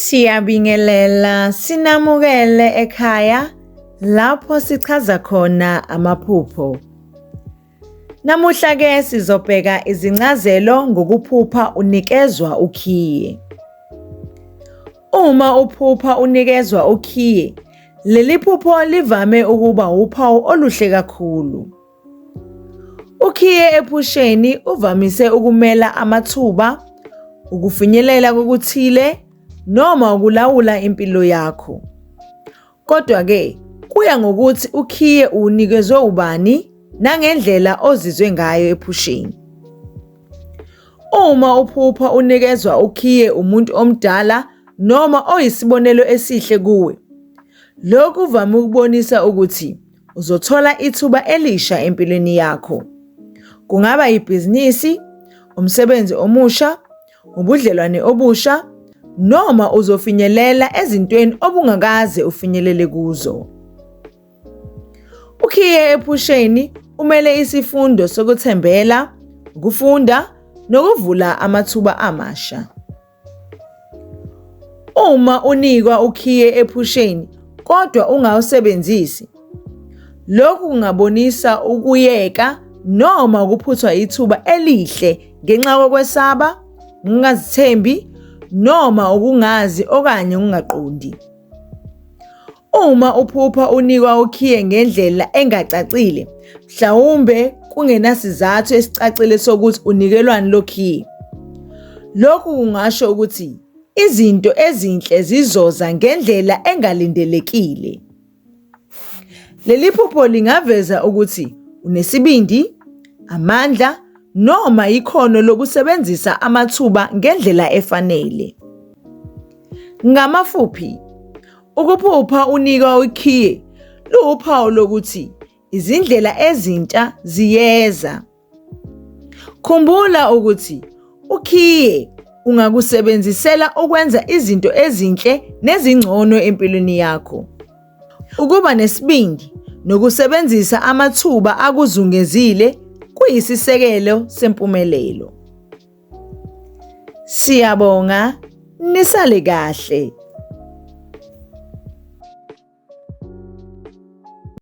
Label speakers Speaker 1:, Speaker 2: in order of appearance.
Speaker 1: Siyabingelela sinamukele ekhaya lapho sichaza khona amaphupho. Namuhla ke sizobheka izincazelo ngokuphupha unikezwa ukhiye. Uma uphupha unikezwa ukhiye, leli phupho livame ukuba uphawu oluhle kakhulu. Ukhiye ephusheni uvamise ukumela amathuba, ukufinyelela kokuthile noma ukulawula impilo yakho. Kodwa-ke kuya ngokuthi ukhiye uwunikezwe ubani nangendlela ozizwe ngayo ephusheni. Uma uphupha unikezwa ukhiye umuntu omdala noma oyisibonelo esihle kuwe, lokhu kuvame ukubonisa ukuthi uzothola ithuba elisha empilweni yakho. Kungaba yibhizinisi, umsebenzi omusha, ubudlelwane obusha noma uzofinyelela ezintweni obungakaze ufinyelele kuzo. Ukhiye ephusheni umele isifundo sokuthembela, ukufunda nokuvula amathuba amasha. Uma unikwa ukhiye ephusheni kodwa ungawusebenzisi, lokhu kungabonisa ukuyeka noma ukuphuthwa ithuba elihle ngenxa yokwesaba, ukungazithembi noma ukungazi okanye ukungaqondi. Uma uphupha unikwa ukhiye ngendlela engacacile, mhlawumbe kungenasizathu esicacile sokuthi unikelwani lo khiye. Lokhu kungasho ukuthi izinto ezinhle zizoza ngendlela engalindelekile. Leli phupho lingaveza ukuthi unesibindi, amandla noma ikhono lokusebenzisa amathuba ngendlela efanele. Ngamafuphi, ukuphupha unikwa ukhiye luwuphawu lokuthi izindlela ezintsha ziyeza. Khumbula ukuthi ukhiye ungakusebenzisela ukwenza izinto ezinhle nezingcono empilweni yakho. Ukuba nesibindi nokusebenzisa amathuba akuzungezile kuyisisekelo sempumelelo. Siyabonga, nisale kahle.